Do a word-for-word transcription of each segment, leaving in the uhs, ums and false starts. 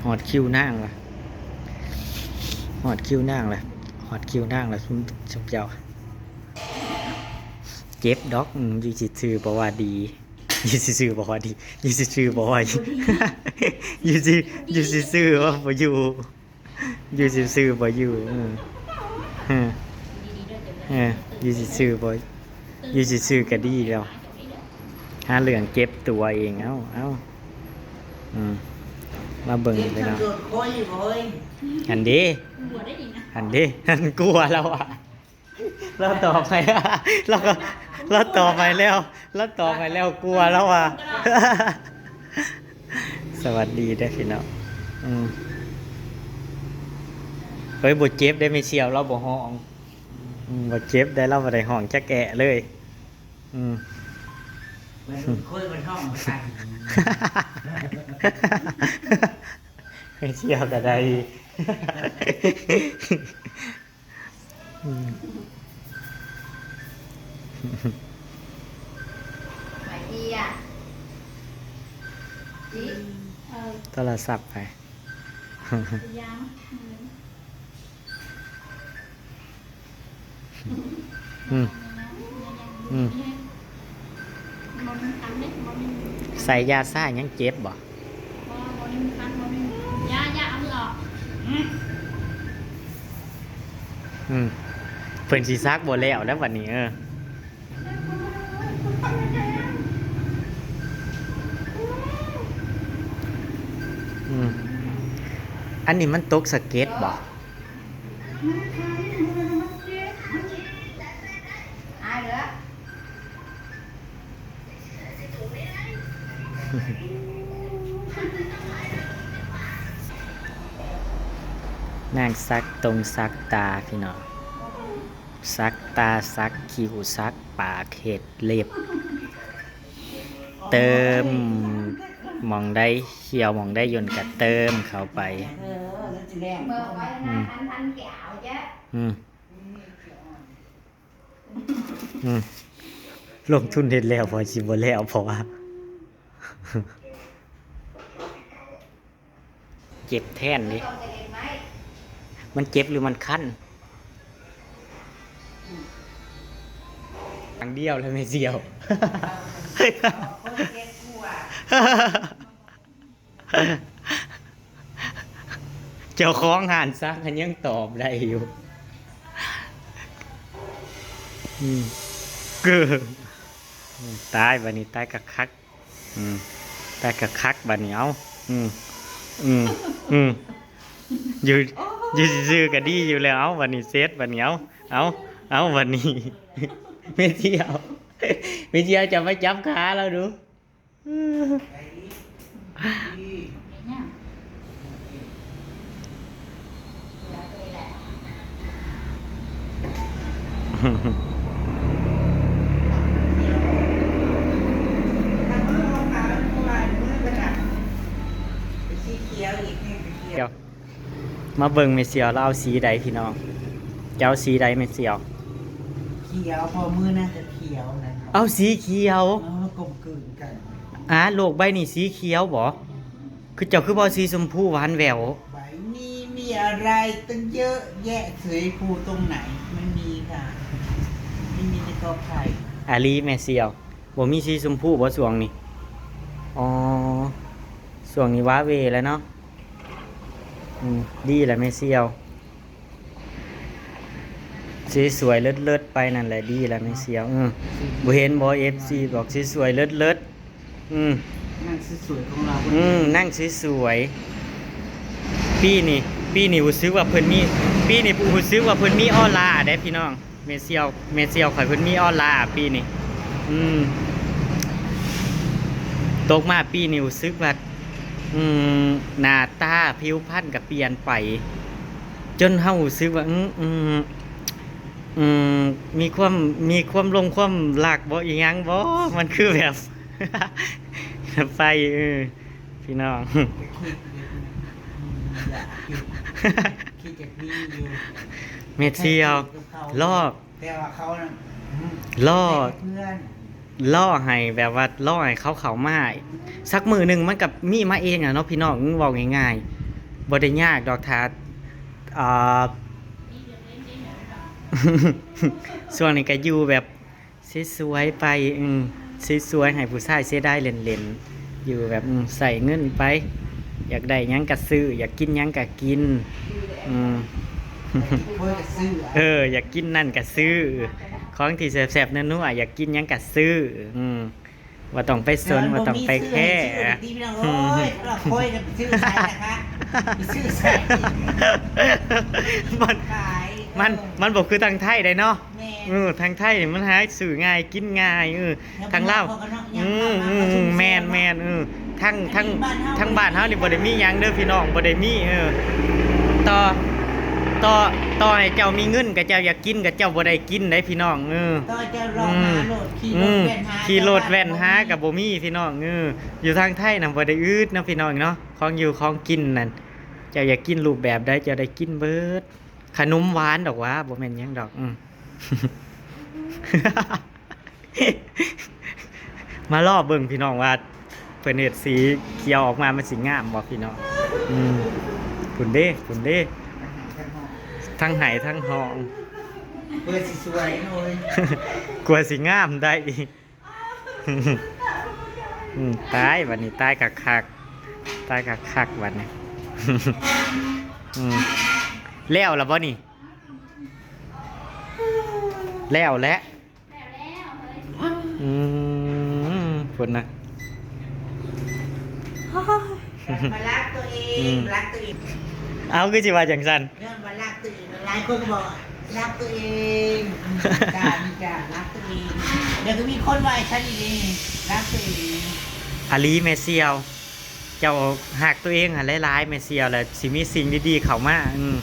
ฮอดคิวนางละ ฮอดคิวนางละ ฮอดคิวนางละ ซุม ซุมเจ้า เจ็บดอก อืม อยู่ซื่อๆบ่ว่าดี อยู่ซื่อๆบ่ว่าดี อยู่ซื่อๆบ่ว่าดี อยู่ซื่อ อยู่ซื่อๆว่าบ่อยู่ อยู่ซื่อๆบ่อยู่ เออ เออ เออ อยู่ซื่อๆบ่ อยู่ซื่อๆก็ดีแล้ว หาเรื่องเจ็บตัวเอง เอ้า เอ้า อืม มาเบิ่ง เจ็บ ไปเนาะ จนโดนโค้ยอยู่เว้ย หันเด้ หันเด้ หันกลัวแล้วอ่ะ เราตอบไป เราก็ เราตอบไปแล้ว เราตอบไปแล้ว กลัวแล้วอ่ะ สวัสดีเด้อพี่น้อง อืม เฮ้ย บ่เจ็บได้ ไม่เชียว เราบ่ฮ้อง อืม บ่เจ็บได้ เราบ่ได้ฮ้องจักแอะเลย อืม มันโค้ยมันฮ้องกัน ไม่เชียวก็ได้ อืม ไปเอียะจิ เออ โทรศัพท์ไป ยัง อืม อืม อืม บ่มีคันเด้ บ่มีคัน ใส่ยาซ่ายังเจ็บบ่ บ่ บ่มีคัน บ่มี ยา ยาเอามือออก อืม เพิ่นสิซักบ่แล้วแล้วบัดนี้ เออ อืม อันนี้มันตกสะเก็ดบ่ อายเหรอ นางสักตรงสักตาพี่น้อง สักตา สักคิ้ว สักปาก เฮ็ดเล็บ เติม หม่องใดเขียว หม่องใดย่นก็เติมเข้าไป เออ แล้วสิแล้ว เมื่อไว้ อืม นะ พันพันแก้วจ้ะ อืม อืม ลงทุนเฮ็ดแล้ว พอสิบ่แล้ว เพราะว่า เจ็บแทนเด้ มันเจ็บหรือมันคัน อย่างเดียวเลย ไม่เสียว เจ้าของห้านซักมันยังตอบได้อยู่ อืม คือ อืม ตายบัดนี้ ตายคักๆ อืม ตายคักๆ บัดนี้ เอ้า อืม อืม อืม อยู่ อยู่ซื่อๆก็ดีอยู่แล้ว เอ้า บัดนี้เสร็จ บัดนี้ เอ้า เอ้า เอ้า บัดนี้ ไม่เที่ยว ไม่เที่ยวจะมาจับขาเราดู เดี๋ยว มาเบิ่งแม่เสี่ยว แล้วเอาสีใดพี่น้อง เจ้าสีใดแม่เสี่ยว เขียว พอมือน่าจะเขียวนะ เอาสีเขียว เออ กลมกลืนกัน อ่า โลกใบนี้สีเขียวบ่ คือเจ้าคือบ่เอาสีชมพูหวานแหวว ใบนี้มีอะไรตั้งเยอะแยะ สีชมพูตรงไหน ไม่มีค่ะ ไม่มีในกอไผ่ อาลีแม่เสี่ยว บ่มีสีชมพูบ่ช่วงนี้ อ๋อ ช่วงนี้ว้าเหว่แล้วเนาะ อืม ดีแล้วแม่เสี่ยว สวยๆเลิศๆไปนั่นแหละ ดีแล้วแม่เสี่ยว อืม บ่เห็นบ่ เอฟซี บอกสวยๆเลิศๆ อืม นั่งสวยๆของเรา อืม นั่งสวยๆ ปีนี้ ปีนี้รู้สึกว่าเพิ่นมี ปีนี้รู้สึกว่าเพิ่นมีออร่าเด้พี่น้อง แม่เสี่ยว แม่เสี่ยวข่อยเพิ่นมีออร่าปีนี้ อืม ตกมาปีนี้รู้สึกว่า อืม หน้าตาผิวพรรณก็เปลี่ยนไป จนเฮารู้สึกว่า อืม อืม อืม มีความ มีความหลงความรักบ่ อีหยังบ่ มันคือแบบ ไป เออ พี่น้อง คิดอยากคิด คิดอยากมีอยู่ แม่เสี่ยว กับเขา รอ แต่ว่าเขาน่ะ อืม รอ เป็นเพื่อน รอให้แบบว่ารอให้เขาเข้ามา สักมื้อหนึ่งมันก็มีมาเองอะเนาะพี่น้อง เว้าง่าย บ่ได้ยากดอก ถ้า อ่า ช่วงนี้ก็อยู่แบบสวยๆไป อืม สวยๆ ให้ผู้ชายเสียดายเล่นๆ อยู่แบบ อืม ใส่เงินไป อยากได้หยังก็ซื้อ อยากกินหยังก็กิน อืม เออ อยากกินนั่นก็ซื้อ ของที่แซ่บๆ นัวๆ อยากกินหยังก็ซื้อ อืม บ่ต้องไปสน บ่ต้องไปแคร์ ซื้อ พี่น้องเอ้ย สำหรับค่อยเนี่ยไปซื้อใส่นะคะ ไปซื้อใส่ มัน ขาย มัน เออ มันบ่คือทางไทยได้เนาะ แม่น เออ ทางไทยนี่มันหาซื้อง่ายกินง่าย เออ แล้ว ทางลาว มันก็เนาะ อืม ยัง อืม อืม แม่น แม่น เออ ทาง ทาง บ้านเฮา ทางบ้านเฮานี่บ่ได้มีหยังเด้อพี่น้อง บ่ได้มี เออ ต่อ ต่อ ต่อให้เจ้ามีเงินก็เจ้าอยากกินก็เจ้าบ่ได้กินได้พี่น้อง เออ ต่อเจ้าลองหาโลด อืม ขี่รถแว่นหา อืม ขี่รถแว่นหาก็บ่มีพี่น้อง เออ อยู่ทางไทยน่ะบ่ได้อึดเนาะพี่น้องเนาะ ของอยู่ของกินนั่น เจ้าอยากกินรูปแบบใดเจ้าได้กินเบิด ขนมหวานดอกหวา บ่แม่นหยังดอก อืม มารอเบิ่งพี่น้องว่า เพิ่นเฮ็ดสีเขียวออกมามันสิงามบ่พี่น้อง อืม พุ้นเด้ พุ้นเด้ ทั้งไห้ทั้งฮ้อง เพื่อสิสวยโอ้ย กลัวสิงามได้อีก อืม ตายบัดนี้ ตายคักๆ ตายคักๆ บัดนี้ อืม แล้วล่ะบ่นี่ แล้วแหละ อืม พุ้นนะ มารักตัวเอง อืม รักตัวเอง เอาคือสิว่าจังซั่น ย้อนว่ารักตัวเอง หลายคนก็บอกว่ารักตัวเอง จ้า นี่จ้า รักตัวเอง เดี๋ยวก็มีคนว่าให้ฉันอีกเอง รักตัวเอง อลีแม่เสี่ยว เจ้าฮักตัวเองหั่นหลายๆ แม่เสี่ยว แล้วสิมีสิ่งดีๆ เข้ามา อืม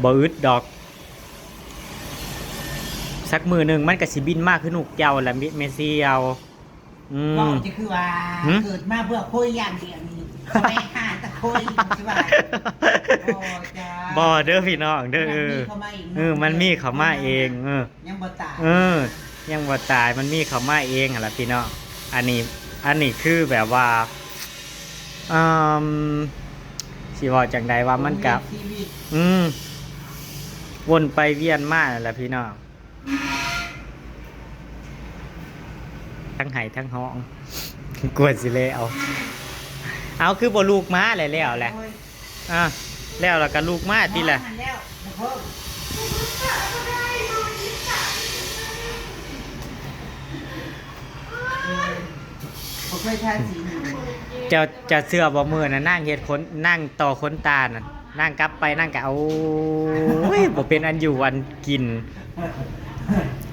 บ่อึดดอก สักมื้อหนึ่งมันก็สิบินมาคือนกเจ้าแหละ แม่เสี่ยว อืม เว้าจะคือว่า หึ เกิดมาเพื่อคุยอย่างเดียวนี่ แม่หาแต่คุยสิว่า บ่จ้า บ่เด้อพี่น้องเด้อ มันมีเข้ามาเอง เออ มันมีเข้ามาเอง เออ ยังบ่ตาย เออ ยังบ่ตาย มันมีเข้ามาเองหั่นล่ะพี่น้อง อันนี้ อันนี้คือแบบว่า อืม สิเว้าจั่งใดว่ามันกะ มันมีชีวิต อืม วนไปเวียนมานั่นแหละพี่น้อง ทั้งไห้ทั้งฮ้อง กลัวสิแล้ว เอา คือบ่ลูกมาแล้ว แล้วแหละ โอ้ย อ่ะ แล้วล่ะก็ลูกมาติล่ะ นอนแล้ว บ่เคยทาสีนี่เลย เจ้า เจ้าเชื่อบ่ มื้อนั้นนางเฮ็ดขน นางต่อขนตานั่น นางกลับไปนางก็ โอ้ย บ่เป็นอันอยู่อันกิน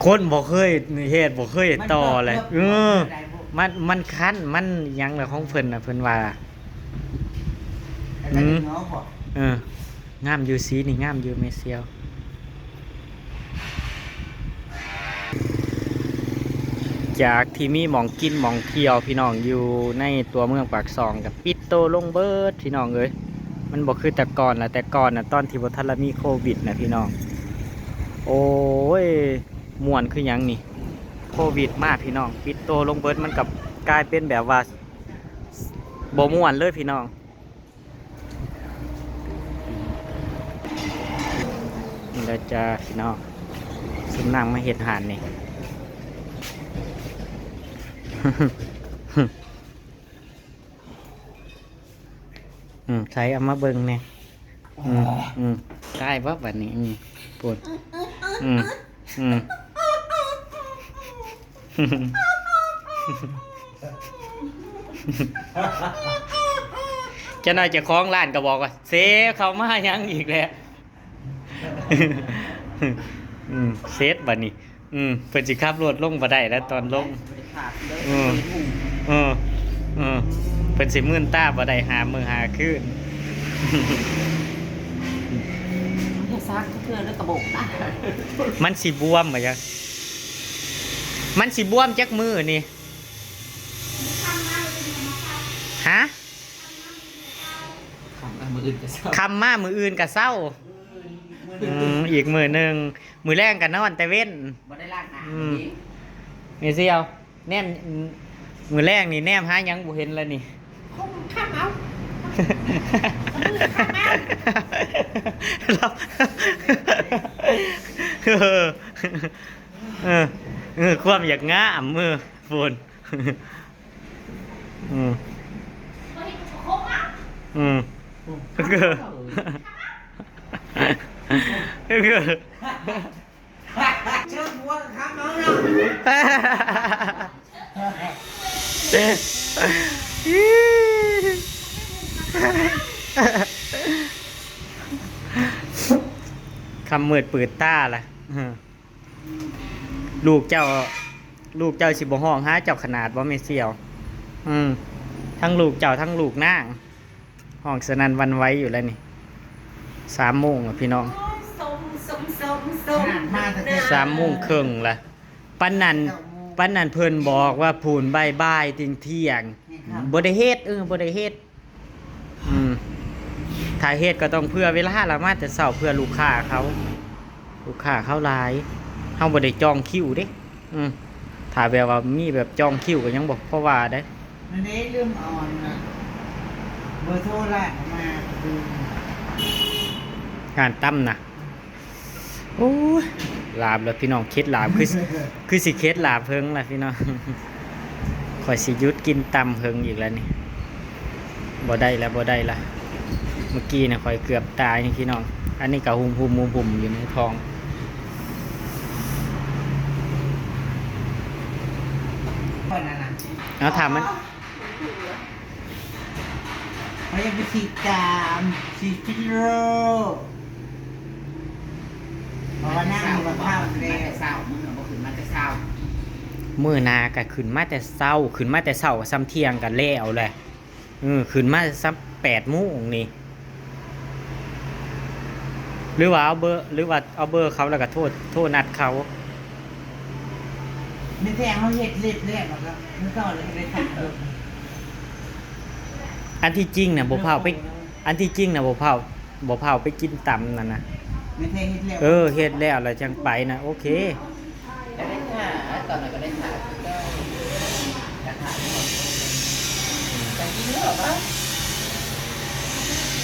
คนบ่เคยเฮ็ด บ่เคยต่อเลย มันเบิก เออ มัน มันคัน มันหยังล่ะของเพิ่นน่ะ เพิ่นว่า อืม เออ งามอยู่ สีนี่งามอยู่ แม่เสี่ยว จากที่มีหม่องกินหม่องเที่ยวพี่น้อง อยู่ในตัวเมืองปากซองก็ปิดโตลงเบิดพี่น้องเอ้ย มันบ่คือแต่ก่อนละ แต่ก่อนน่ะ ตอนที่บ่ทันละมีโควิดนะพี่น้อง โอ้ย ม่วนคือหยังนี่ โควิดมาพี่น้อง ปิดโตลงเบิด มันก็กลายเป็นแบบว่า บ่ม่วนเลยพี่น้อง นี่แหละจ้าพี่น้อง ซุมนางมาเฮ็ดหานนี่ อืม ใส่เอามาเบิ่งแหน่ อืม อืม ตายบ่บัดนี้ อืม ปวด อืม อืม จักหน่อยเจ้าของร้านก็บอกว่า เซฟเข้ามาหยังอีกแล้ว อืม เซฟบัดนี้ อืม เพิ่นสิขับรถลงบ่ได้แล้วตอนลง บ่ได้ขับเลย อืม เออ เออ เพิ่นสิมื่นตาบ่ได้ห้ามื้อห้าคืน อย่าซักเทื่อแล้วกระบอกนะ มันสิบวมบ่จ๊ะ มันสิบวมจักมื้อนี่ ฮะ ค่ำมามื้ออื่นก็เซา ค่ำมามื้ออื่นก็เซา อืม อีกมื้อหนึ่ง มื้อแลงก็นอนแต่เว้น บ่ได้ล้างหน้า อืม มื้อนี้ นี่เสี่ยว แนม มื้อแลงนี่แนมหาหยังบ่เห็นแล้วนี่ คงค่ำเอา รับ เออ เออ เออ ความอยากงามมือ โฟน อืม อืม ก็ ก็ เชิญหัวกับคำเอาเนาะ ค่ำมืดปืดตาละ อืม ลูกเจ้า ลูกเจ้าสิบ่ฮ้องหาเจ้าขนาดบ่ แม่เสี่ยว อืม ทั้งลูกเจ้าทั้งลูกนาง ฮ้องสนั่นหวั่นไหวอยู่แล้วนี่ สามโมงแล้วพี่น้อง สามโมงครึ่งละ ปานนั้น ปานนั้นเพิ่นบอกว่าพู้นบ่ายๆ เที่ยงๆ แม่นครับ บ่ได้เฮ็ด เออ บ่ได้เฮ็ด อืม ถ้าเฮ็ดก็ต้องเผื่อเวลาละ มาแต่เช้าเผื่อลูกค้าเขา ลูกค้าเขาหลาย เฮาบ่ได้จองคิวเด้ อืม ถ้าแบบว่ามีแบบจองคิวก็ยังบ่พอว่าเด้ นั่นเด้ ลืมเอาอันน่ะ เบอร์โทรร้านมา อืม งานต่ำนะ โอ้ย ลาบแล้วพี่น้อง เคล็ดลาบคือ คือสิเคล็ดลาบเพิ่งล่ะพี่น้อง ข้อยสิหยุดกินต่ำเพิ่งอีกแล้วนี่ บ่ได้แล้ว บ่ได้ละ เมื่อกี้นะข้อยเกือบตายนี่พี่น้อง อันนี้ก็หุ่มๆๆๆ อยู่ในท้อง เอาถามมัน เขายังไปฉีดกราม ฉีดฟิลเลอร์ เพราะว่านั่งอยู่กับข้าว มาแต่เช้า มื้อบ่ขึ้นมาแต่เช้า มื้อหน้าก็ขึ้นมาแต่เช้า ขึ้นมาแต่เช้า ส่ำเที่ยงก็แล้วแหละ เออ ขึ้นมาส่ำแปดโมงนี่ หรือว่าเอาเบอร์ หรือว่าเอาเบอร์เขาแล้วก็โทร โทรนัดเขา แม่แพงเขาเฮ็ดเล็บแล้ว แล้วก็ แล้วก็เลยไปถาม อันที่จริงน่ะบ่พาไป อันที่จริงน่ะบ่พา บ่พาไปกินต่ำนั่นนะ แม่แพงเฮ็ดแล้ว เออ เฮ็ดแล้ว แล้วจังไปนะ โอเค ก็ได้ถ่า ตอนนั้นก็ได้ถ่า ก็ ก็ถ่า แต่กินแล้วเหรอปะ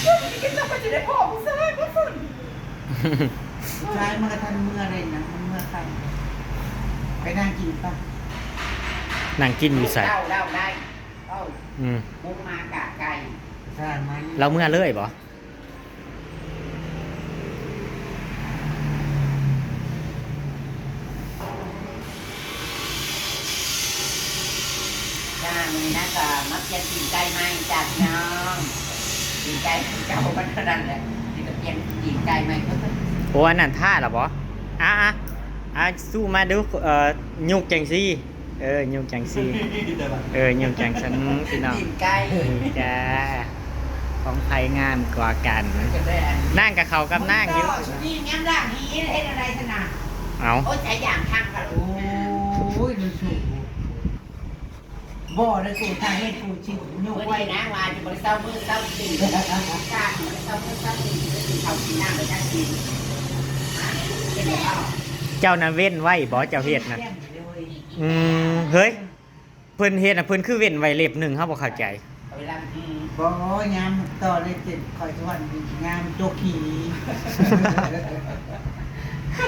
ก็จะกินต่ำ ก็จะได้ผอม ผู้ชายก็สุด ผู้ชายมันก็ทันเมื่อเลยนะ มันเมื่อใคร ไปนั่งกินปะ นั่งกินอยู่ไส เล่า เล่าได้ เอ้า อืม มุกมากะไก่ ใช่ มัน เราเมื่อเลยบ่ จ้า มื้อนี้นะก็มาเปลี่ยนตีนไก่ใหม่จ้าพี่น้อง ตีนไก่เก่ามันเท่านั้นแหละ นี่ก็เปลี่ยนตีนไก่ใหม่ก็ โอ้ อันนั้นท่าเหรอบ่ อ่ะ อ่ะ อ่ะ สู้มาดู เอ่อ ยุกจังซี่ เออ ยุกจังซี่ เออ ยุกจังซั่น พี่น้อง ตีนไก่ จ้า ของไผงามกว่ากัน ก็ได้อันนี้ นั่งกับเขากับนั่งอยู่ นี่แง้มล่างนี้เฮ็ดอะไรสนะ เอา โอ้ย ใช้ยางทางกัน โอ้ย ดูสูง บ่ได้กู ถ้าเฮ็ดกูสิยก เมื่อ ไว้ นี้นะว่าจะบ่ได้เศร้ามื้อเศร้าตีน จ้าบ่ได้เศร้ามื้อเศร้าตีน จะกินข้าวกินน้ำแล้วจักกิน ฮะ เป็นไงเปล่า เจ้านั้นเว้นไว้บ่ เจ้าเฮ็ดนะ เยี่ยมเลย อืม เฮ้ย เพิ่นเฮ็ดน่ะ เพิ่นคือเว้นไว้เล็บหนึ่ง เฮาบ่เข้าใจ เอาเวลา อืม บ่ ยามต่อเลยเจ็บ คอยทวน ยามจกหี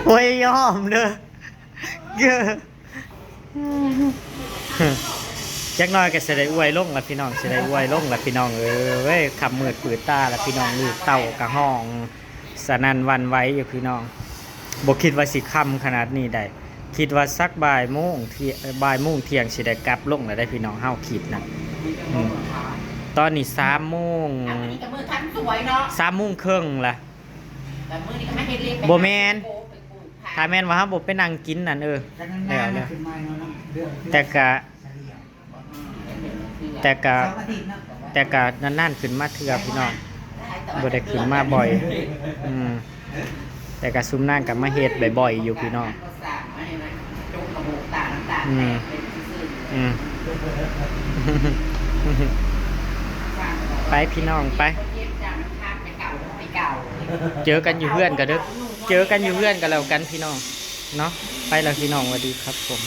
โอ้ย ยอมเด้อ จักหน่อยก็สิได้อวยลงล่ะพี่น้อง สิได้อวยลงล่ะพี่น้อง เอ้ย เว้ย ค่ำมืดปืดตาล่ะพี่น้อง ลูกเต้าก็ฮ้องสนั่นหวั่นไหวอยู่พี่น้อง บ่คิดว่าสิค่ำขนาดนี้ได้ คิดว่าสักบ่ายโมงเที่ยง บ่ายโมงเที่ยงสิได้กลับลงแล้วได้พี่น้อง เฮาคิดนะ อืม ตอนนี้สามโมง อันนี้ก็มือทันสวยเนาะ สามโมงครึ่งละ แต่มื้อนี้ก็มาเฮ็ดเล็บ บ่แม่น ไปปลูกผัก ถ้าแม่นว่าเฮาบ่ไปนั่งกินนั่น เออ ก็นั่ง แล้ว แล้ว ขึ้นมาเนาะ เรื่อง แต่กะ แต่กะ เสาร์อาทิตย์เนาะ แต่กะนานๆขึ้นมาเทื่อพี่น้อง บ่ได้ขึ้นมาบ่อย อืม แต่กะซุมนางกะมาเฮ็ดบ่อยๆอยู่พี่น้อง อืม อืม ไปพี่น้องไป เจอกันอยู่เฮือนก็เด้อ เจอกันอยู่เฮือนก็แล้วกันพี่น้องเนาะ ไปแล้วพี่น้อง สวัสดีครับผม